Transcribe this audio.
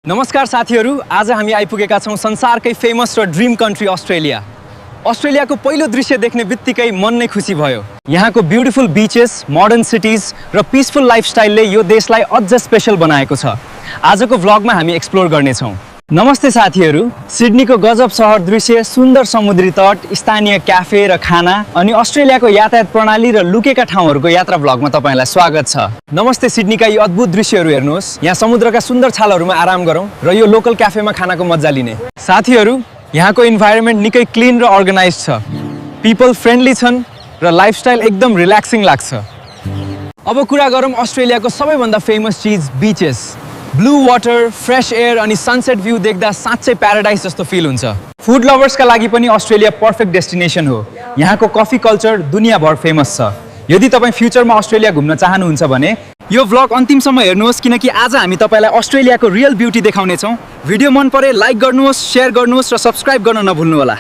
नमस्कार साथीहरू, आज हामी आइपुगेका छौं संसारकै फेमस र ड्रिम कन्ट्री अस्ट्रेलिया। अस्ट्रेलियाको पहिलो दृश्य देख्ने बित्तिकै मन नै खुसी भयो। यहाँको ब्युटिफुल बीचेस, मोडर्न सिटीज र पिसफुल लाइफस्टाइलले यो देशलाई अझ स्पेशल बनाएको छ। आजको भ्लगमा हामी एक्सप्लोर गर्नेछौँ। नमस्ते साथीहरू, सिडनीको गजब सहर दृश्य, सुन्दर समुद्री तट, स्थानीय क्याफे र खाना अनि अस्ट्रेलियाको यातायात प्रणाली र लुकेका ठाउँहरूको यात्रा भ्लगमा तपाईलाई स्वागत छ। नमस्ते सिडनीका यी अद्भुत दृश्यहरू हेर्नुहोस्। यहाँ समुद्रका सुन्दर छालहरूमा आराम गरौँ र यो लोकल क्याफेमा खानाको मजा लिने। साथीहरू, यहाँको इन्भाइरोमेन्ट निकै क्लिन र अर्गनाइज छ। पिपल फ्रेन्डली छन् र लाइफस्टाइल एकदम रिल्याक्सिङ लाग्छ। अब कुरा गरौँ अस्ट्रेलियाको सबैभन्दा फेमस चिज beaches. Blue water, fresh air अनि सनसेट भ्यू देख्दा साँच्चै प्याराडाइस जस्तो फिल हुन्छ। फुड लभर्सका लागि पनि अस्ट्रेलिया पर्फेक्ट डेस्टिनेसन हो। यहाँको कफी कल्चर दुनियाँभर फेमस छ। यदि तपाईँ फ्युचरमा अस्ट्रेलिया घुम्न चाहनुहुन्छ भने यो भ्लग अन्तिमसम्म हेर्नुहोस्, किनकि आज हामी तपाईँलाई अस्ट्रेलियाको रियल ब्युटी देखाउनेछौँ। भिडियो मन परे लाइक गर्नुहोस्, सेयर गर्नुहोस् र सब्सक्राइब गर्न नभुल्नुहोला।